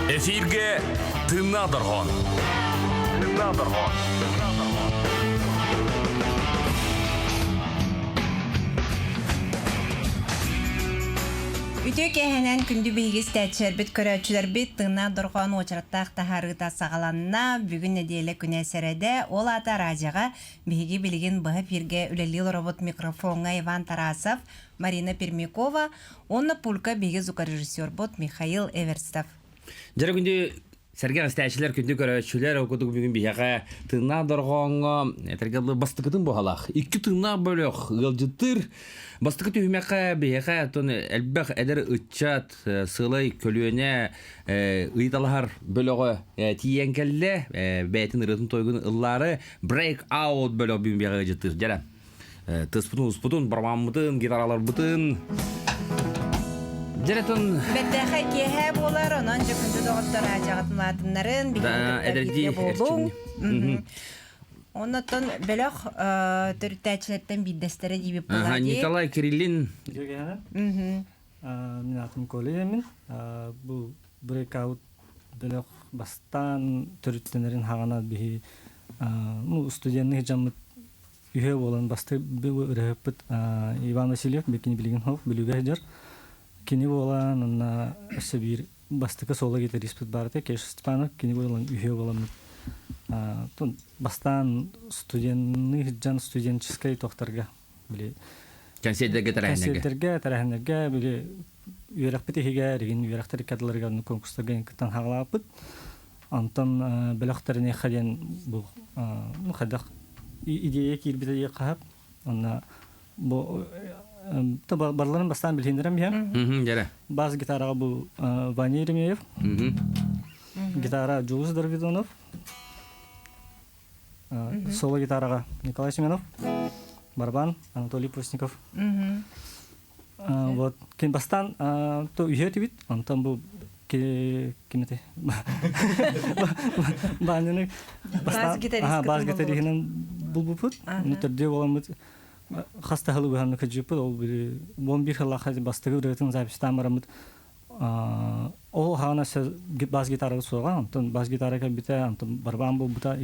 Эфирге тыыннаах дорҕоон. Тыыннаах дорҕоон. Үтүө киэһэнэн күндү биһиги истээччилэрбит, көрөөччүлэрбит тыыннаах дорҕоон уочараттаах таһаарыыта саҕаланна. Бүгүн нэдиэлэ күнэ сэрэдэ. Ол аата радиоҕа биһиги билигин быһа эфиргэ үлэлии олоробут микрофоҥҥа Иван Тарасов, Марина Пермякова уонна пулька биһиги звукорежиссербут Михаил Эверстов. Дьэ күндү сэргэх истээччилэр, күндү көрөөччүлэр, ол курдук бүгүн биһиэхэ тыыннаах дорҕооҥҥо этэргэ дылы бастакытын буһалаах икки тыыннаах бөлөх ыалдьыттыыр. Бастакы түһүмэххэ биһиэхэ оттон элбэх эдэр ыччат сылай көлүөнэ ыйыталаһар бөлөҕө тиийэн кэллэ. Бэйэтин ырыатын тойгун ыллаары Break Out бөлөх бүгүн биһиэхэ ыалдьыттыыр. Дьэрэ тыспытын-успутун, барабаммытын, гитараларбытын Дьэрэтин Бэртээхэй киэһэ буолар, онон дьөкүндү доҕоттор аадьаҕытын улаатыннарын, биһиги кытта буолуҥ. Оннотон бөлөх төрүттээччилэртэн биирдэстэрэ диибит буолаа дии. Николай Кириллин. Мин аатым Коля диэммин. Бу breakout бөлөх бастаан төрүттэнэрин хаҕана биһи ну студенный дьаммыт үһүө буолан бастакы ырыаһыппыт Иван Васильев бикини билигин хоох Бүлүүгэ сылдьар. Кини буолан онно өссө биир бастакы соло гитариспыт баар этэ Кеша Степанов кини буолан үһүө буоламмыт бастаан студенный сылдьан студенческай тохтарга били кэнсиэрдэргэ тэрээһиннэргэ кэнсиэрдэргэ тэрээһиннэргэ били үөрэхпит иһигэр игин үөрэхтэр икки ардыларыгар конкурстарга кыттан хаалааппыт. Онтон бөлөх тэриниэххэ диэн бу хайдах идея киирбитэ диye хаһап. Онно бу барларын бастаан билиһиннэрэн биһэн. Дьэрэ. Бас гитараҕа бу Ваня Еремеев. Гитара Джулус Дарвидонов. Соло гитараҕа Николай Семенов. Барабан Анатолий Постников. Вот кин бастаан то үһүө этибит, онтон бу ким этэй? Баанньаны Бас гитарист бас гитариһынан булбуппут. Оны төрдүө буоламмыт хас да сыл быһанны кыдьыппыт. Ол били 11 сыллаах бастакы ырыатын записьтаан бараммыт ол хаана бас гитарабыт суоҕа, онтон бас гитара кэлбитэ, онтон барабан буолбута,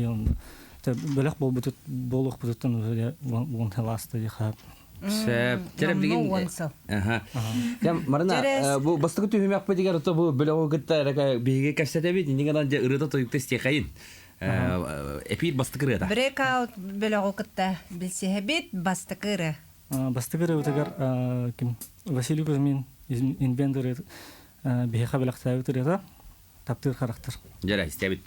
бөлөх буолбутут буолуохпутуттан уже уон сыл ааста диэхэ. Сөп. Дьэ билигин Аха. Дьэ Марина бу бастакы түһүмэхпитигэр ото бу бөлөҕү кытта эрэ биһиги кэпсэтэбит. Иннигэ гынан дьэ ырыата тойукта истиэхэйин. Эпир бастакы ырыата. Breakout бөлөҕү кытта билсиһэбит бастакы ырыа. Бастакы ырыабытыгар ким Василий Кузьмин инвентор биһиэхэ бэлэхтээбит ырыата Таптыыр харахтар. Дьэ истэбит.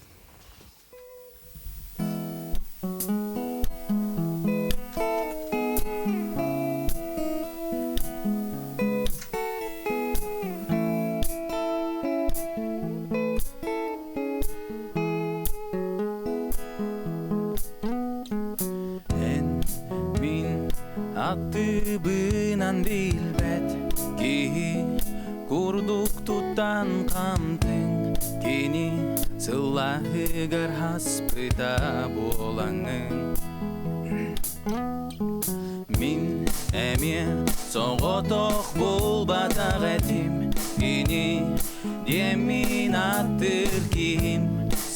Эн мин аттыбынан билбэт киһи курдук туттан хамтыҥ кини сыллаһыгар хаспыта буолаҥын Мин эмиэ соҕотох булбатах этим кини диэммин аттыр киһим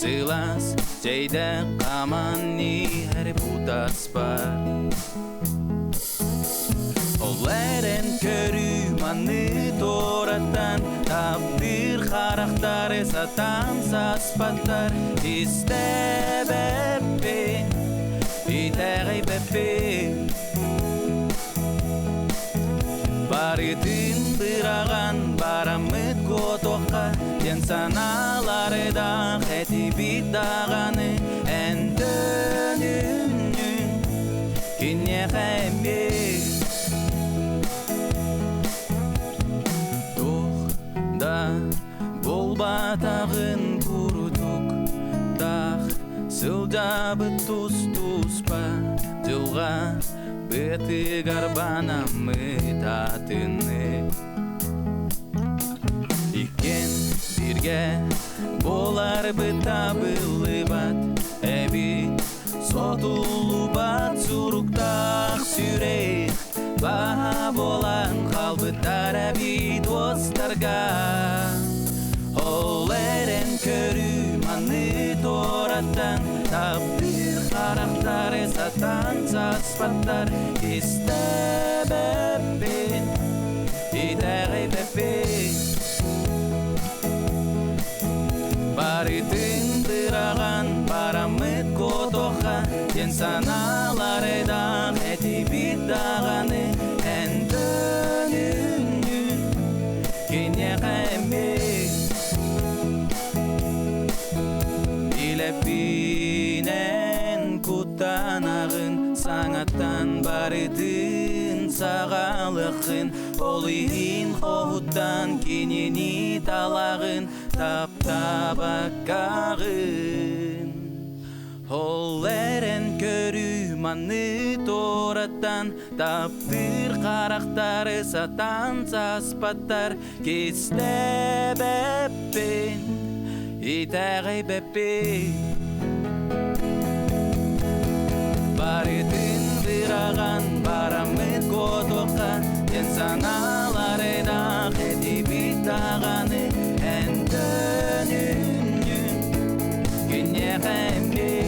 сылаас чэйдэ хаман иһэр бутаспар Ол эрэн көрүү маны туораттан таптыыр харахтары сатаан саспаттар истэбэппин итэҕэйбэппин Барытын быраҕан бараммыт куотуохха диэн санаалардаах этибит даҕаны эн төнүннүн киниэхэ эмиэ туох да булбатаҕын курдук таах сылдьабыт тус-туспа дьылҕа быатыгар банаммыт атыны Иккиэн бииргэ буоларбыт табыллыбат эбит сотуллубат суруктаах сүрэх баһа буолан хаалбыттар эбит уостарга Ол эрэн тораттан Таптыыр харахтары сатаан саспаттар Истэбэппин, итэҕэйбэппин Барытын быраҕан бараммыт куотуохха диэн санаалардаах этибит даҕаны эн төнүннүн киниэхэ эмиэ Илэппинэн куттанаҕын саҥаттан барытын саҕалыаххын ол иһин хоһуттан кинини талаҕын таптаабаккаҕын Ол эрэн көрүү маны туораттан таптыыр харахтары сатаан саспаттар кистэбэппин итэҕэйбэппин Барытын быраҕан бараммыт куотуохха диэн санаалардаах этибит даҕаны эн төнүннүн киниэхэ эмиэ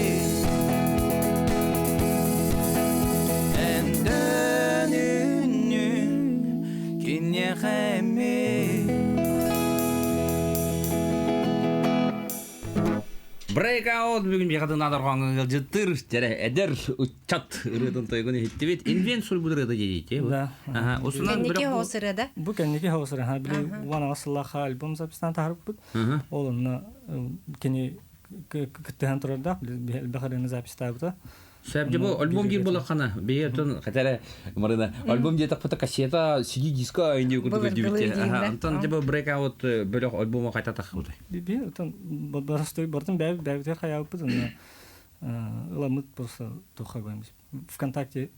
эн төнүннүн киниэхэ эмиэ Breakout бүгүн биһиэхэ надарҕааҥҥа ыалдьыттыыр дьэрэ эдэр ыччат ырыатын тойгун иһиттибит. Инвен суруйбут ырыата диэти. Да. Аха, усунан Кэнники хоос ырыада. Бу кэнники хоос ырыа. Били 16 сыллаах альбом записьтан таһарбыт. Ол онно кини кыттыһан турардаах элбэх ырыаны записьтаабыта. Сөп бу альбом диир буолаххана бэйэтин хатара Марина альбом диэтэхпитэ кассета CD диска инди курдук өйдүүбүт. Онтон дьэ бу breakout бөлөх альбома хайта таххыбытай. Би отон барастой бартын бэйбит бэйбитер хаябыппыт онно ыламмыт просто туха гоймус. ВКонтакте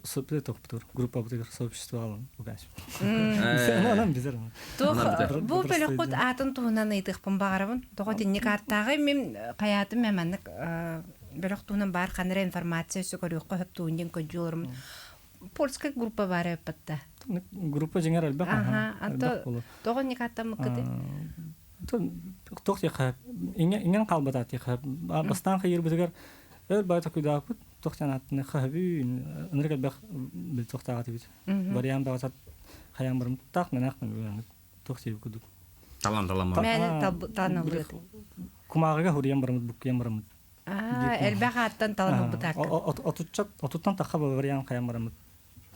сыпты тохптур группа бутыгар сообщество алан угас. Анан бизер. Туох бу бөлөххүт аатын туһунан ыйытыахпын баҕарабын. Тоҕо итинник ааттааҕый мин хайаатым мен маннык бөлөх туһунан баар ханна эрэ информация өссө көрүөххэ сөп туун диэн көрдүү олорум. Польская группа баар эппатта. Группа дьиҥэр элбэх. Аха, анто тоҕо инник ааттаммыккыты? Туох диэххэ иҥэн хаалбата диэххэ бастаан хайыырбытыгар өр бай токуйдаахпыт туох диэн ааттаны хаһабүүн ынырык элбэх бил туохтааҕа этибит вариант баҕасат хайаан барымтаах мэнээх туох диэбит курдук Талан талан Мээнэ талан кумааҕыга хуруйан бараммыт буккуйан бараммыт элбэх ааттан талан ылбытаакка отучча отуттан тахха вариант хайан бараммыт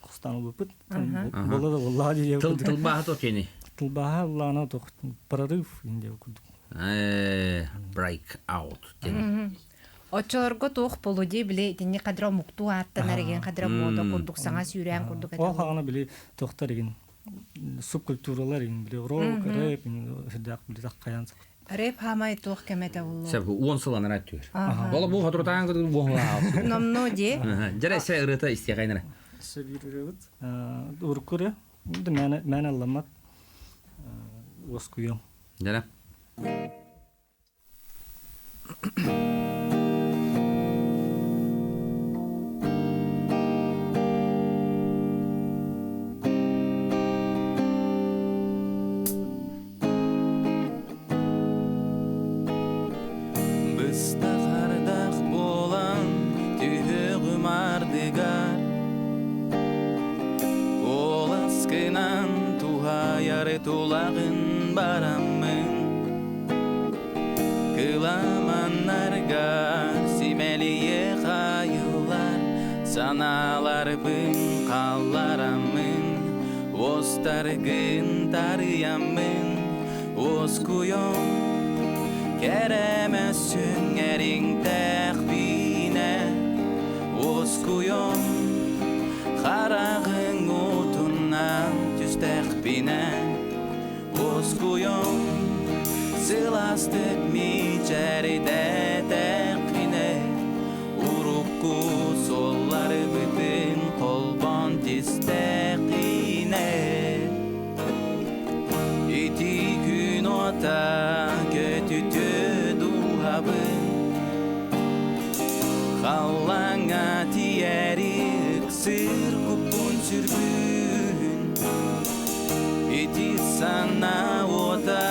хостаан ылбыппыт буолла да буоллаа диye Тыл тылбааһа туох диэний? Тылбааһа ыллаана туох прорыв диye курдук. Break out диэн. Оччолорго туох болу дии били итинник хадра омуктуу ааттанар еген хадра мода курдук саҥа сүүрээн курдук Ол хаҕана били туохтар еген субкультуралар еген били рок, рэп, сүрдээх били хайаан Рэп хаамай туох кэмэтэ буллу. Сөп, уон сыл анараа түөр. Бола бу хоторутаан кытын буоһулаа. Номно ди. Дьэрэ сэ ырыта истиэхэйнere. Сөбүр ырыабыт. Уруккуре. Мээнэ мээнэ алламмат. Уоскуйуом. Дьэрэ. Быстах ардах буолан түһүөҕүм ардыгар Куоласкынан туһайары тулаҕын бараммын Кыламаннарга симэлийэ хайыллар Санааларбын хааллараммын Уостаргын тарыйаммын Уоскуйом кэрэмэс сүҥэриҥтээх биинэ Уоскуйом хараҕыҥ уутунан түстэхпинэ Уоскуйом сылаастык мичээрдээтэххинэ Урукку суолларбытын холбоон тистэххинэ Ити күн уота көтүтүө дууһабын Халлааҥҥа тиийээри ыксыыр куппун сүргүн Ити санаа уота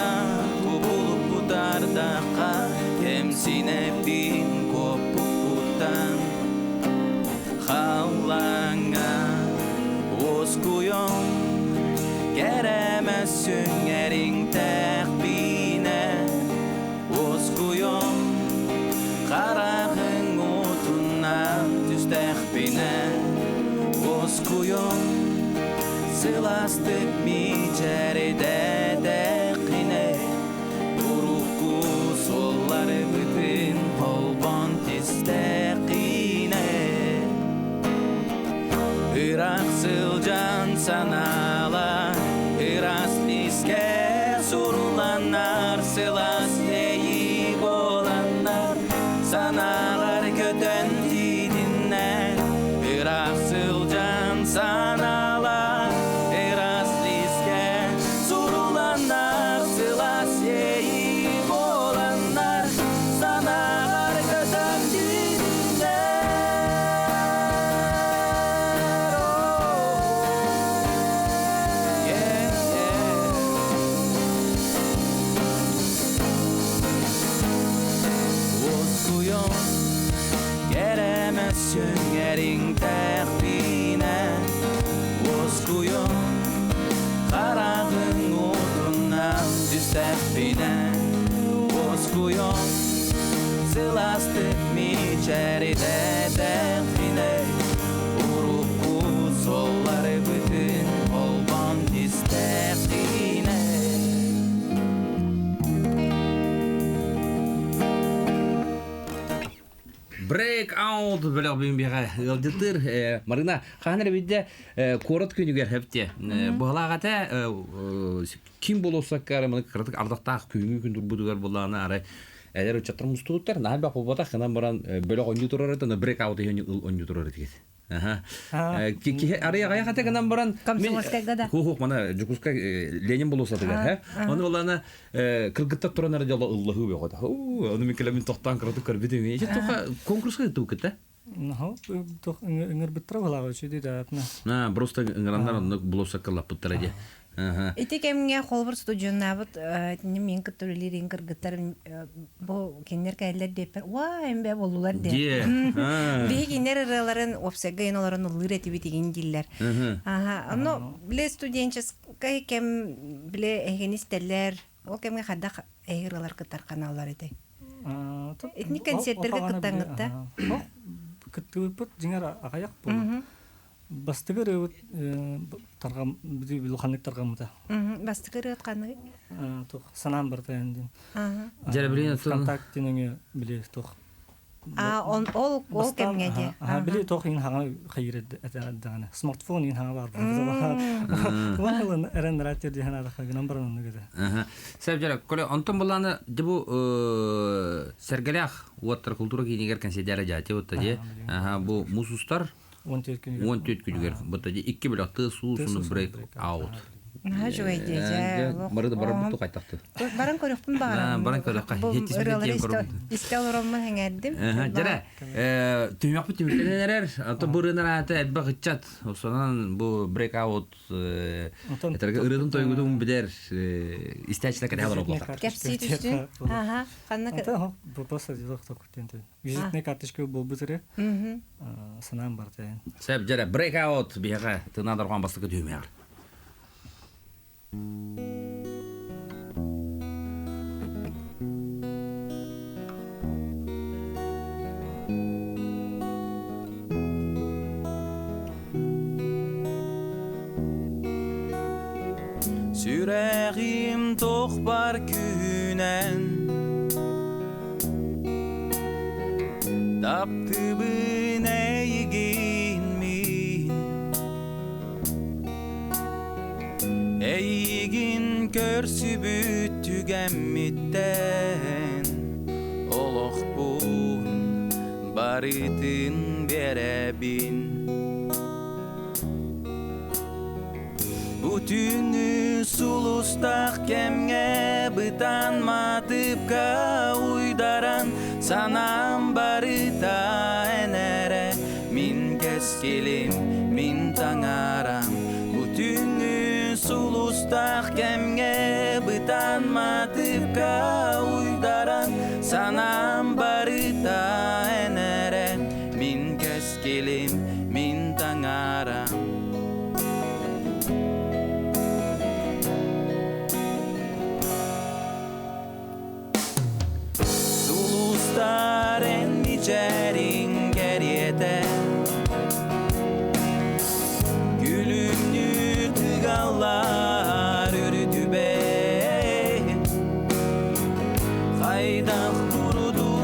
кубулуппут ардахха кэмсинэбин. сылаас иэйии буоланнар Санаалар көтөн тиитиннэр Ыраах сылдьан санаалар Ыраас лискэ суруланнар Сылаас иэйии буоланнар Санаалар көтөн тиитиннэр Yeah, yeah. Уоскуйон кэрэмэс эриҥтэхпинэ Уоскуйон хараҕыҥ уутунан түстэхпинэ Уоскуйон сылаастык мичээрдээтэхпинэ Урукку суолларбытын холбоон истэхпинэ Break out бөлөх бүгүн биһиэхэ ыалдьыттыыр Марина хаһан эрэ биирдэ куорат күнүгэр хэпте быһалаах этэ ким болуосакка маны кыратык ардахтаах күһүҥҥү күн турбутугар буллаҕына арай эдэр ыччаттар мустубуттар наһаа элбэх буолбатах гынан баран бөлөх оонньуу турар этэ break out иһин оонньуу турар этигит Киһи арый аҕайах этэ гынан баран Комсомольскайга да. Хух мана Дьокуускай Ленин болуоссатыгар һэ. Ону олана кыргыттар туран эрэ дьоло ыллаһыы бөҕөтө. Ону мин кэлэмин тохтоон кыратык көрбүтүм. Ити тоха конкурска ыытыбыкыта? Наһаа тох ыҥырбыттара балаҕа үчүгэй да На, просто ыҥыраннар оннук болуоссакка лаппыттара дии. Ити кэмҥэ холобур студионнаабыт мин кытта үлэлиир кыргыттар бу кинилэр кэллэр диэппэр уа эмбэ боллулар диэн. Биһи кинилэр ырыаларын уопсайга ин олорон ыллыыр этибит игин дииллэр. Аха, ону биле студенческай кэм биле эһигини истэллэр. Ол кэмҥэ хайдах эһиги ырыалар кыттар каналлар этэй? Итини концерттерге кыттаҥҥытта? Кыттыбыппыт дьиҥэр аҕыйах буолла. Бастакы ырыабыт тарҕам улаханнык тарҕаммыта. Бастакы ырыат ханныгый? Туох санаам барыта диэн. Дьэрэбилин ВКонтакте нөҥүө били туох А он ол ол кэмҥэ дии. Аха били туох иин хаҥа хайыр даҕаны. Смартфон иин хаҥа бар. Уон эрэн радио диэн адаха гынан баран оннук этэ. Сөп дьэ Коля онтон булааны дьэ бу Сэргэлээх уоттар култуура киинигэр кэнсиэрдэрэ дьаати бутта дии. Аха бу муус устар 14 күнүгэр. 14 күнүгэр бутта дии икки бөлөх тыы суу суну break out. Наһаа үчүгэй дии дьэ. Бары да барар бутту кайтахты. Баран көрүөхпүн баҕарабын. Баран көрүөххэ. Бу ырыалары истэ олороммун сэҥээрдим. Дьэрэ, түһүмэхпит түмүктэнэн эрэр. Ото бу ырыанар аата элбэх ыччат. Осонон бу break out этэргэ ырыатын тойгутун билэр истээччилэр кэтэһэ олороллор. Кэпсии түстүн. Аха, ханна Просто Визитная карточка буолбут эрэ. Санаам барда. Сөп, дьэрэ, breakout биһиэхэ тыынаа дорҕоон бастакы түһүмэҕэр. Сүрэҕим туох бар күүһүнэн Таптыыбын эйигин мин Эйигин көрсүбүт түгэммиттэн Олохпун барытын биэрэбин Бу түүнү сулустаах кэмҥэ бытаан матыыпка уйдаран санаам барыта эн эрэ мин кэскилим мин таҥарам Бу түүнү сулустаах кэмҥэ бытаан матыыпка уйдаран санаам барыта эн эрэ мин кэскилим мин таҥарам Сулустар эн мичээриҥ кэриэтэ Күлүмнүү тыгаллар өрүтүбэ Хайдах курдук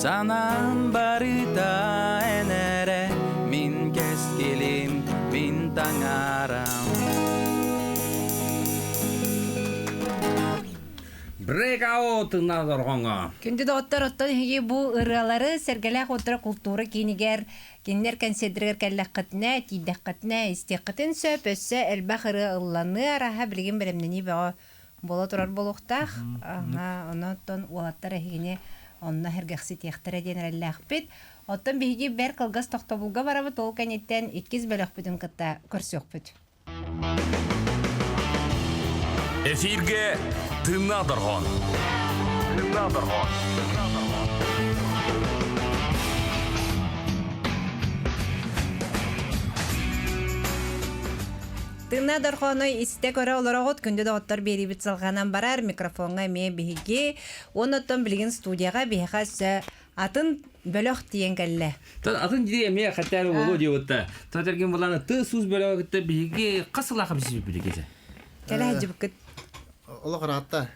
Санаам барыта эн эрэ, мин кэскилим, мин таҥарам. Breakout тыыннаах Күндү доҕоттор, оттон эһиги бу ырыалары Сэргэлээх уоттара култуура киинигэр кинилэр кэнсиэрдэригэр кэллэххитинэ, тиийдэххитинэ истиэххитин сөп. Өссө элбэх ырыа ылланыы араһа билигин бэлэмнэнии бөҕө буола турар буолуохтаах. Аха, онон уолаттар эһигини онно сэргэхситиэхтэрэ диэн эрэллээхпит. Оттон биһиги бэр кылгас тохтобулга барабыт, ол кэнниттэн иккис бөлөхпүтүн кытта көрсүөхпүт. Эфирге Тыыннаах дорҕоон. Тыыннаах дорҕоон. Тыыннаах дорҕоону истэ көрө олороҕут күндү доҕоттор биэриибит салҕанан барар микрофоҥҥа эмиэ биһиги уонна оттон билигин студияҕа биһиэхэ өссө атын бөлөх тиийэн кэллэ. Атын дии эмиэ хаттаары буолуо диэбитта. Татаргин буланы ты сус бөлөҕө кытта биһиги хас сылаха бисибит кесе. Кэлэ сылдьыбыккыт. Олох ыраатта.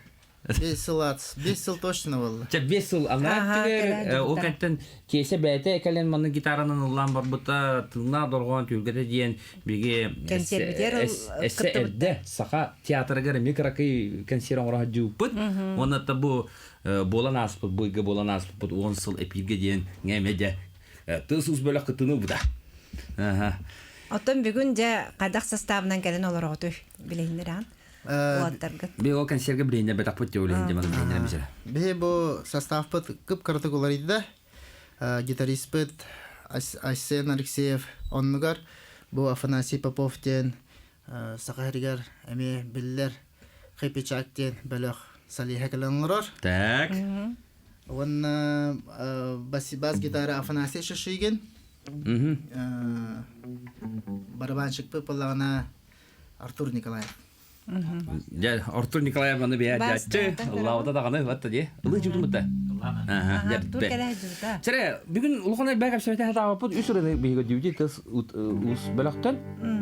5 сыл 5 сыл точно буолла. Чэ 5 сыл анаа түгэр ол кэнтэн киэсэ бэйэтэ кэлэн манны гитаранан ыллаан барбыта тыыннаах дорҕоон түһүлгэтэ диэн биги эссе эрдэ саха театрыгар эмиэ кыракый консерв оҥоро сылдьыбыппыт. Уонна бу буолан ааспыт бу ыйга буолан ааспыппыт 10 сыл эпииргэ диэн ҥэмэ дьэ тыс ус бөлөх кыттыны ылбыта. Оттон бүгүн дьэ хайдах составынан кэлэн олороҕутуй билиһиннэр аан уолаттаргыт. Би ол консервге билиһиннэр бэтахпыт диэ улиһин дьаман билиһиннэр бисэрэ. Биһи бу составпыт кып-кыратык уларыйда. Гитариспыт Айсен Алексеев оннугар бу Афанасий Попов диэн Саха сиригэр эмиэ биллэр Хэпичак диэн бөлөх солиһа кэлэн олорор. Так. Уонна бас гитара Афанасий Шишигин. Барабанщикпыт буоллаҕына Артур Николаев. Дьэ, Артур Николаев аны бэйэ дьааччы, ыллаабыта даҕаны батта дии. Ылыы дьыбытымыта. Артур кэлэ дьыбыта. Сэрэ, бүгүн улахан элбэх кэпсэбэтэ хатаабыппыт үс ырыаны биһиги дүүти тыс уус бөлөхтөн.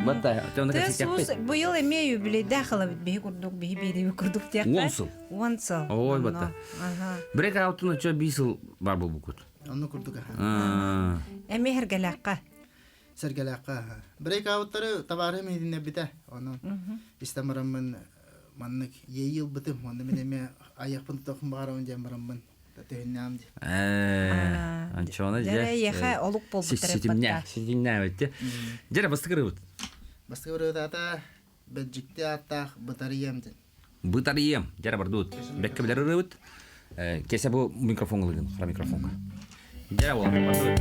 Батта, Тыс уус быйыл эмиэ юбилейдаах ылабыт биһи курдук, биһи биэриби курдук диэххэ. 10 сыл. 10 сыл. Ой, батта. Брек аутун очо 5 сыл бар болбукут. Онну курдук. Эмиэ хергелэххэ. Сэргэлээххэ. Брейкауттары табаарым иһитиннэрбитэ. Онон истэн бараммын маннык иэйии ылбытым. Онно мин эмиэ айахпын тутуохпун баҕарабын диэн бараммын төһүннэҕим дии. Анчоона дьэ. Эйиэхэ олук буолбуттар Ситимнээх, ситимнээбит. Дьэ, бастакы ырыабыт. Бастакы ырыата бэдьикти ааттаах Бытарыйам диэн. Бытарыйам. Дьэ, бардыбыт. Бэккэ билэр ырыабыт. Кесе бу микрофон ылыгын, хара микрофонга. Дьэ, буолан бардыбыт.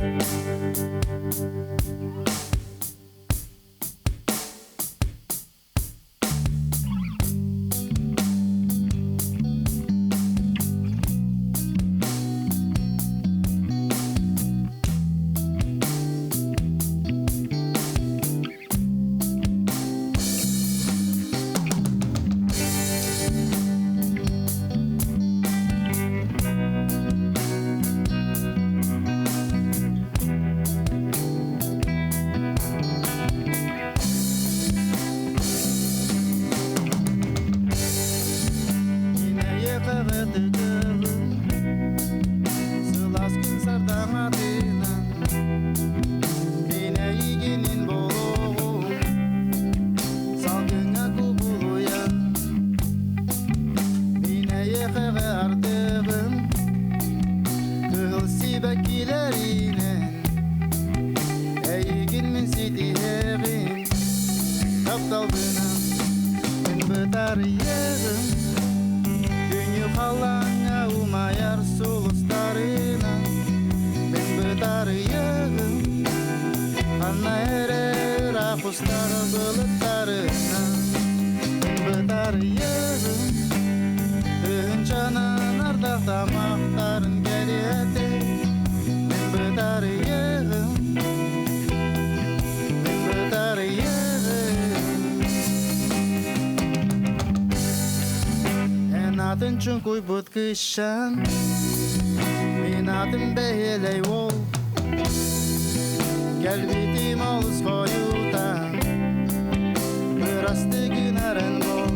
Сылаас күн сардаҥатынан Мин эйигинин буолуоҕум Салгыҥҥа кубулуйан Мин эйиэхэҕэ ардыгым Кыһыл сибэккилэринэн Эйигин мин ситиһэҕим Тапталбынан мин бытарыйыаҕым Күнү халлааҥҥа умайар сулустарынан Мин бытарыйыаҕым Ханна эрэ ыраах устар былыттарынан Мин бытарыйыаҕым Тыһыынчанан ардах тамахтарын кэриэтэ Мин бытарыйыаҕым Мин бытарыйыаҕым Эн атын чуҥкуйбут кыысчаан Мин атым бэһиэлэй уол Кэлбитим олус хойутаан Бырастыы гынарын буол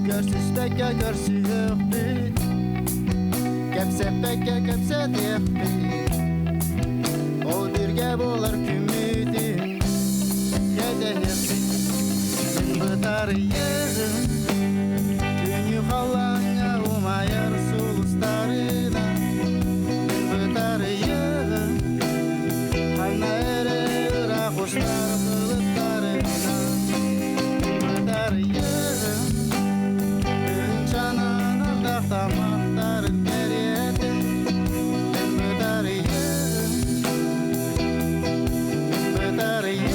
Көрсүспэккэ көрсүһүөхпүт. Кэпсэппэккэ кэпсэтиэхпит Ол бииргэ буолар күммүтүн Кэтэһиэхпит Мин бытарыйыым Күнү халлааҥҥа умайар сулустарынан Мин бытарыйыым Ханна эрэ ыраах устар былыттарынан Мин бытарыйыым Тыынчанан ардах тамахтарын кэриэтин Мин бытарыйыым Мин бытарыйыым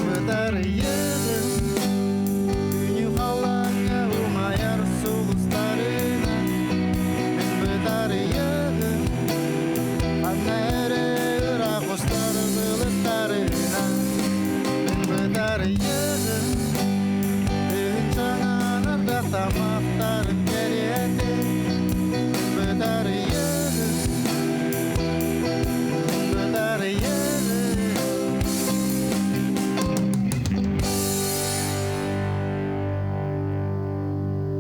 Бытарыйыгын Күнү халлааҥҥа умайар сулустарынан Мин бытарыйыгын Ханна эрэ ыраах устар былыттарынан Мин бытарыйыгын Тыһыынчанан ардах тамахтарын кэриэтин Мин бытарыйыгын Мин бытарыйыгын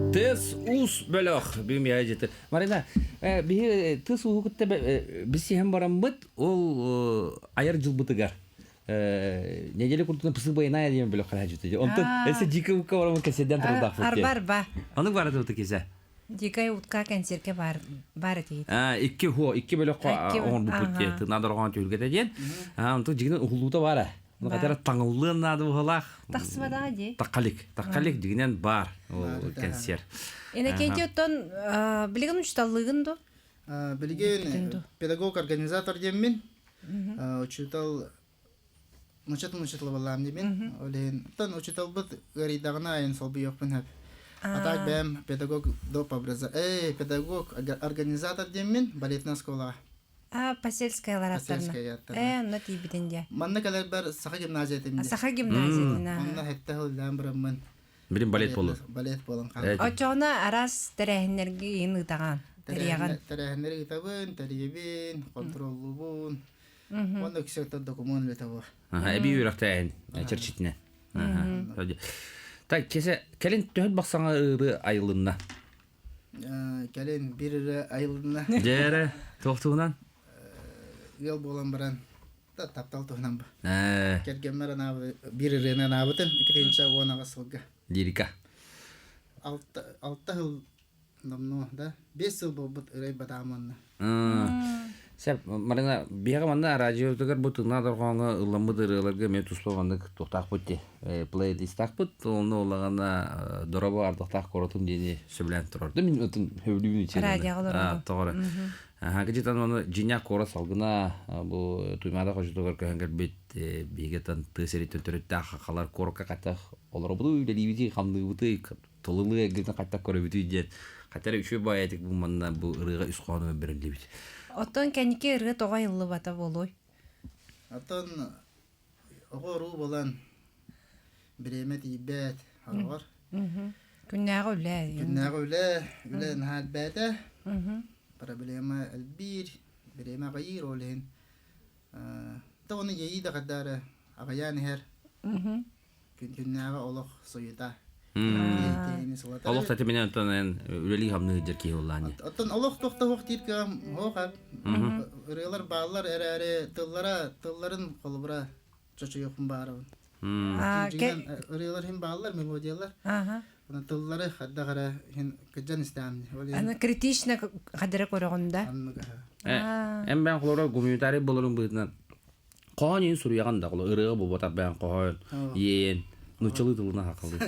Тыс уус бөлөх бүгүн биһиэхэ дьиэтэ. Марина, биһи тыс ууһу кытта билсиһэн бараммыт, ол айар дьылбытыгар неделя курдук пысы байная диэн бөлөх хараачыты. Онтон эссе дикая утка бараммыт кэсэдэн турдаахпыт. Арба арба. Онук бара тута кисе. Дикая утка кэнсиэркэ бар бар этигит. Икки хо, икки бөлөххө оҥорбуппут диye. Тына дорҕоон түһүлгэтэ диэн. Онтон дьигинэн уһуллуута баара. Ну хотя таҥыллыан наада быһалаах. Тахсыбатаҕа дии. Таххалик. Таххалик дьигинэн бар ол кэнсиэр. Иннокентий оттон билигин учуталлыгын ду? Билигин педагог-организатор диэммин. Учутал Учутал учутал балаам диэмин. Ол иһин оттон учуталбыт ыарыйдаҕына айан солбуйуохпун сөп. А так бэйэм педагог доп образа э педагог организатор диэммин балетная школаҕа. А, Посельская аттарна. Посельская аттарна. Э, онно тиийбитин дии. Манна кэлэрбэр Саха гимназиятын дии. Саха гимназиятын. Онно хэтте хыллаан бараммын. Билим балет болу. Балет болан хаалбыт. Очоҕуна араас тэрээһиннэргэ иһин ыытаҕан, тэрийэҕин. Тэрээһиннэри ыытабын, тэрийэбин, контроллуубун. Уонна үксэ докумуон үлэтэ буо. Эбии үөрэхтээһин чэрчитинэн. Так, кесе кэлин төһөт бахсаҥа ыры айылынна? Кэлин бир эрэ айылынна. Дьээрэ, туох туһунан? Ыал буолан баран таптал туһунан ба. Кэргэммэр анаабы бир ырыаны анаабытым 2018 сылга. Лирика. Алта сыл Номнуо да 5 сыл буолбут ырай батааманна. Сеп, Марина, биһиэхэ манна радиотыгар бу тыыннаах дорҕооҥҥо ылламмыт ырыаларга эмиэ туспа маннык туохтаахпыт дии, плейлистаахпыт, онно улаҕана Доробо ардахтаах куоратым диэни сөбүлээн турар. Мин ытын сөбүлүүбүн ичиэн. Радиоҕа олорору. Тоҕо Кыдьытан ону дьиҥнээх куорат салгына бу Туймаада хочотугар көһөн кэлбит биһиги тыа сириттэн төрүттээх хахалар куоракка хаттах олоробутуй, үлэлиибитий, хамныыбытый, тылылыы эргитин хаттах көрөбүтүй диэн хатар үчүгэй баайатык бу манна бу ырыаҕа үс хоһоону бэриллибит. Оттон кэнники ырыа тоҕо айыллыбата буолуой? Оттон оҕо уруу буолан бириэмэ тиийбэт хороҕор. Күннээҕи үлэ. Күннээҕи үлэ, үлэ наһаа элбээтэ. Проблема элбиир, бириэмэ аҕыйыыр ол иһин. Да оны иэйии да хардары аҕыйаан иһэр. Күн-күннээҕи олох суйута. Олох тэтиминэн оттон эн үлэлии хамныы сылдьар киһи буоллаан дии. Оттон олох туох да суох диир кыам суох Ырыалар бааллар эрээри тыллара тылларын холобура чочуйуохпун баарабын. Ырыалар иһин бааллар, мелодиялар. Аны тыллары хайдах эрэ иһин кыдьан истэҕим. Аны критично хадара көрөҕүн да. Эн бэйэҥ холобура гуманитарий буоларын быһыытынан Хоһоон иһин суруйаҕын да, ырыаҕа буолбатах бэйэҥ хоһоон, иэйэн, нууччалыы тылынан хахалыы.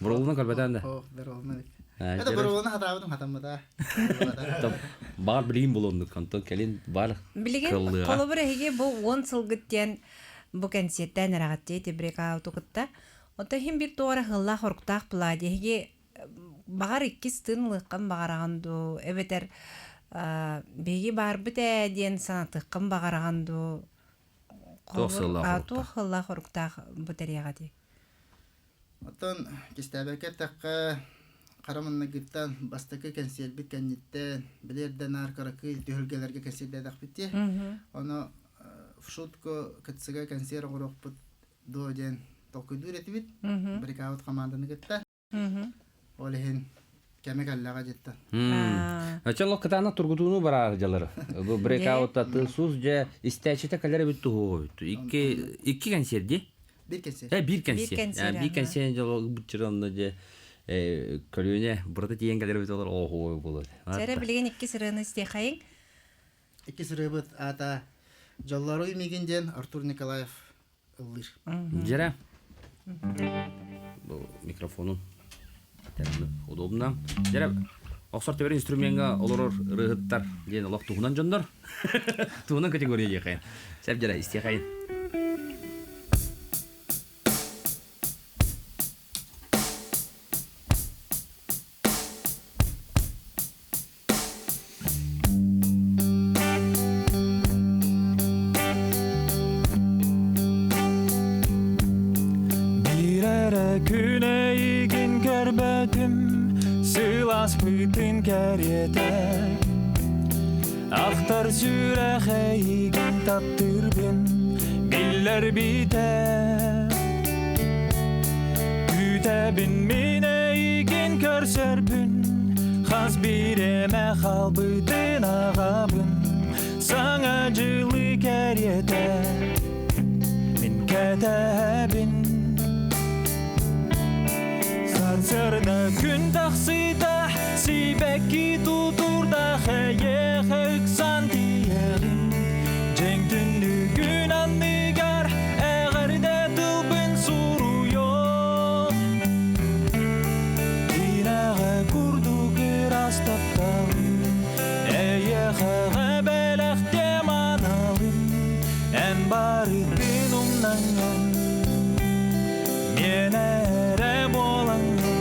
Боролуна көрбөтөөн да. Ох, боролуна. Это боролуна хатаабытым хатаммыта. Баар билигин булуоннук, онтон кэлин бар Билигин холобур эһиги бу 10 сылгыт диэн бу кэнсиэртээн эрэҕиттии тибрик ауту кытта. Оттон иһин бир туора хыллаах оруктаах плади эһиги. Баҕар иккис тыын ылыаххын баҕараҕын дуу, эбэтэр биһиги баарбыт ээ диэн санатыаххын баҕараҕын дуу? Туох сыаллаах Туох сыаллаах оруктаах бу тэриэҕэ Оттон кистээбэккэ эттэххэ, хара манныгыттан бастакы кэнсиэрбит кэнниттэн, били эрдэ наар кыракый түһүлгэлэргэ кэнсиэрдээтэхпит дии. Ону в шутку КЦГ кэнсиэр оҥоруохпут дуо диэн толкуйдуур этибит. Брикаут хамаанданы кытта. Ол иһин кэмэ кэллэҕэ дьиттэн. Оччолох кытаанах тургутууну бараар дьалары. Бу брейкаутта сус дьэ истээччитэ кэлэр эбит туһугу. Икки икки кэнсиэр дии. Биир кэнсиэр. Э биир кэнсиэр. Биир кэнсиэр дьоло бутчыранна дьэ көлүөнэ бурата тиийэн кэлэр эбит олор оһуой буолар. Сэрэ билигин икки сырыаны истиэхэйиҥ. Икки сырыыбыт аата Дьоллоруй мигин диэн Артур Николаев ыллыыр. Дьэрэ. Бу микрофонун удобно. Дьэрэ охсор төбөр инструмеҥҥа олорор ырыһыттар диэн олох туһунан дьоннор. Туһунан категория диэхэ. Сәп дьэрэ истиэхэйин. Биир эрэ күн эйигин көрбөтүм, сыласпытын кэриэтэ. Ахтар сүрэх эйигин таптыырбын биллэрбитэ. Күүтэбин мин эйигин көрсөрбүн, хас бииримэ халбытын аҕабын, саҥа дьылы кэриэтэ мин кэтэһэбин. Сарсыарда күн тахсыыта сибэкки тутурда эйиэхэ ыксан тиийэҕин. Дьиҥ түннүгүн анныгар эҕэрдэ тылбын суруйуом. Тиинэҕэ курдук ыраас тапталым, эйиэхэҕэ бэлэхтиэм аналым. Эн барытын умнаҥҥын, миэнэ эрэ буолаҥҥын,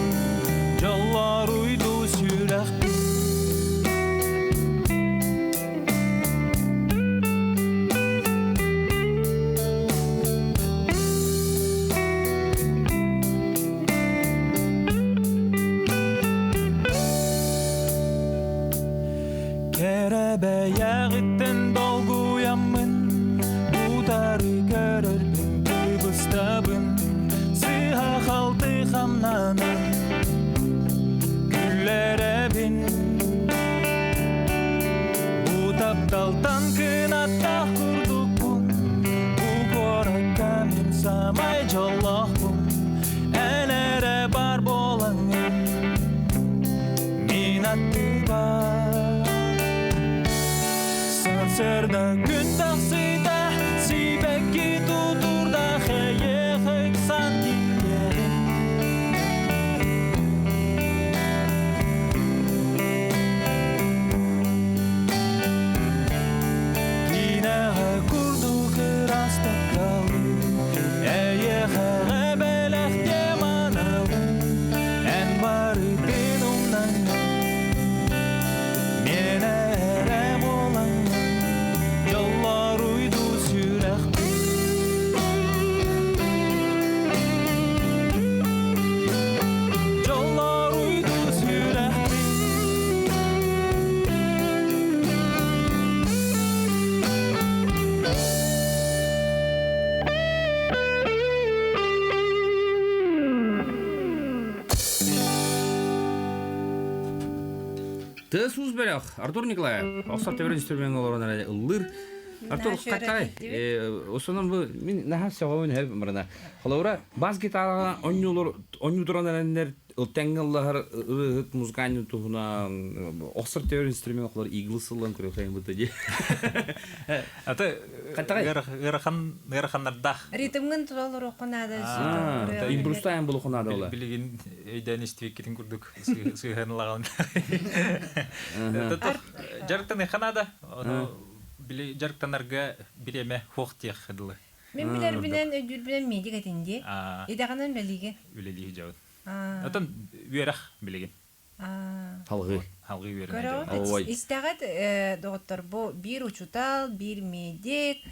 дьоллоруйду сүрэхпин. Кэрэ бэйэҕиттэн долгуйаммын, утары көрөрбүн кыбыстабын, сыыһа-халты хамнанан күллэрэбин. Бу тапталтан кынаттаах курдукпун, бу куоракка мин саамай дьоллоохпун, эн эрэ бар буолаҥҥын мин аттыбар. Сарсыарда күн тахсыыта сибэкки тутурда эйиэхэ ыксан тиийэбин. Киинэҕэ курдук ыраас тапталым, эйиэхэҕэ бэлэхтиэм аналым, эн барытын умнаҥҥын, миэнэ эрэ буолаҥҥын, дьоллоруйду сүрэхпин. Дьоллоруйду сүрэхпин. Тыас-уус бөлөх Артур Николаев охсор төбөр инструмент олорон эрэ ыллыыр. Артур хаттай осонон бу мин наһаа сөҕөбүн хөп мырына. Холобура бас гитараҕа онньуулар онньуу туран эрэннэр тэҥҥэ ыллаһар ырыаһыт музыкальный туһунан охсор төбөр инструмент охлор иглы сыллан көрүөхайын быта дии. Аты ыарахан ыараханнардаах. Ритмгын толоруохха наада. Импульстаан булуохха наада ола. Билигин өйдөөн истибиккитин курдук сыыһан ылаҕын. Дьарыктаныахха наада. Ону били дьарыктанарга бириэмэ хуох диэх дылы. Мин билэрбинэн, өйдүүрбүнэн медик этин дии. Идэҕинэн үлэлиигэ. Үлэлии дьабын. Отон үөрэх билигин. Салгыы. Салгыы үөрэнэ Көрөҕүт, дьон. Ой. истэҕит, доҕоттор, бу биир учутал, биир медик,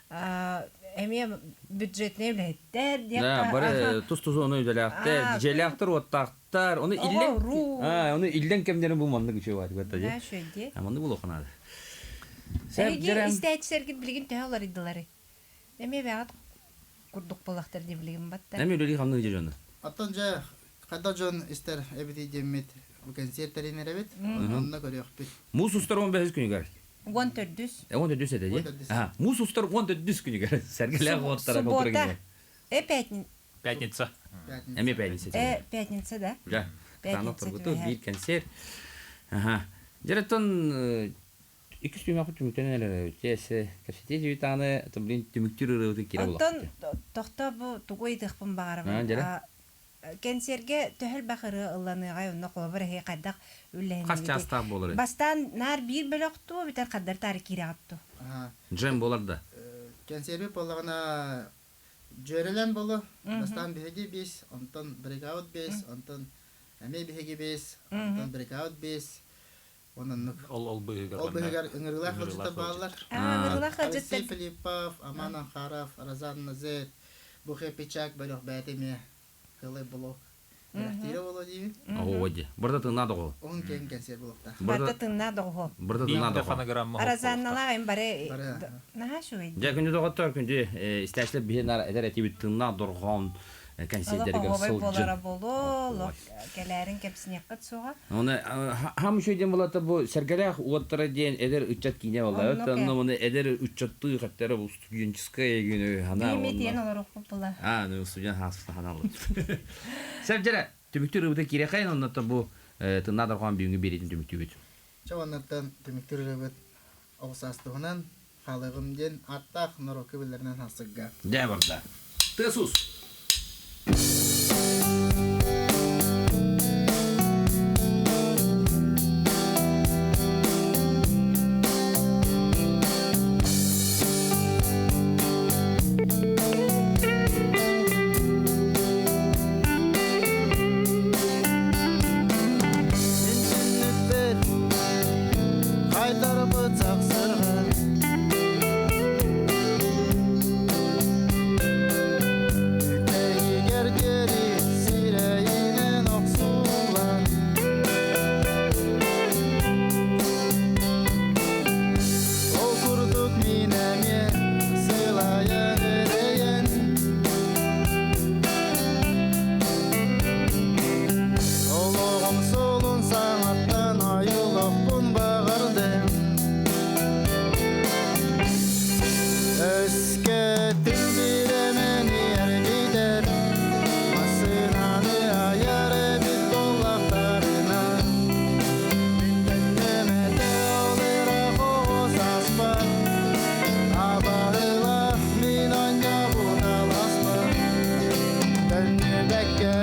эмиэ бюджетнай үлэһиттэр Да, диэххэ. бары тус-тус ону үлэлээхтэр, дьиэлээхтэр, уоттаахтар, ону Оҕо иллэҥ уруу. Ону иллэҥ кэмнэрин бу маннык үчүгэй баатык бэрт Да, шөйдиэ. Маннык буолуохха наада. Эһиги истээччилэргит билигин төһө уларыйдылары? Эмиэ бэҕэт курдук буоллахтар дии билигин батта. Эми үлэлии хамныы дьону. Оттон дьэ хата дьон истэр эбити диэммит бу кэнсиэр тэринэр эбит. Онно көрүөхпүт. Муус устар 15 күнүгэр. 14. 14 этэ дии. Муус устар 14 күнүгэр. Сэргэлээх уоттара Суббота. Пятница. Эми пятница. Пятница, да? Да. Пятница. Биир концерт. Ага. Жараттан иккис түмэххэ түмүктэнэн эрэр тиэсэ кэпсэтии түбүтааны блин түмүктүүр ырыабыты киирэ Онтон тохто бу тугу ыйытыахпын баҕарабын. Кэнсиэргэ төһө элбэх ырыа ылланыаҕай, онно холобур эһиги хайдах үллэһиннигитий? Хас чаастаах буоларый? Бастаан наар биир бөлөх дуу, бүтэр хардары таары киирэҕит дуу? Джем буолар да? Кэнсиэрбит буоллаҕына дьүөрэлэн болу. Бастаан биһиги бис, онтон breakout бис, онтон эмиэ биһиги бис, онтон breakout бис. Ононнук. Ол быһыгар. Ол быһыгар ыҥырыылаах ыалдьыттар бааллар. Ыҥырыылаах ыалдьыттар. Алексей Филиппов, Аман Анхаров, Розан Назет, Бухе Пичак бөлөх бэйэтэ эмиэ Кылай блок. Бэлэхтиирэ буолуо диибин. Оо, дии. Барыта тыыннаах доҕо. Уһун киэҥ кэнсиэр буолуохтаах. Барыта тыыннаах доҕо. Барыта тыыннаах доҕо. Фонограмма. Розанналаах им бары наһаа үчүгэй. Дьэ, күндү доҕоттор, күндү истээччилэр биһи наар этэр этибит тыыннаах дорҕоон кэнсиэрдэригэр сылдьын. Буолара буолуо, кэлээрин кэпсиниэххит суоҕа. Оны хам үчүгэй диэн буолата бу Сэргэлээх уоттара диэн эдэр ыччат киинэ буолла. Онно оны эдэр ыччаттыы хаттара бу студенческая күнү хана. Биир тиэн олоруохпут була. А, ну студент хааспыта хана олор. Сәбдерэ, түмүктүүр ырыбыта киирэхэйин оннотто бу тыннаа дорҕоон бүгүҥҥү биэриитин түмүктүүбүт. Чэ оннуттан түмүктүүр ырыбыт оҕус астуһунан хаалыгым диэн аттаах норуокка биллэринэн хасыгга. Дьэ барда. Тыасус. Хайдарбыт сахсырҕа Бүтэйигэр диэри сирэйинэн охсуллан Ол курдук мин эмиэ сылайан эрэйэн Олоҕум суолун саҥаттан ойулуохпун баҕардым Өскөтүн бириэмэни эргитэр массыынаны айар эбит буоллахтарына Мин төннүөм этэ ол ыраах оҕо сааспар Абаһылаах мин оонньообут алааспар Төннүбэккэ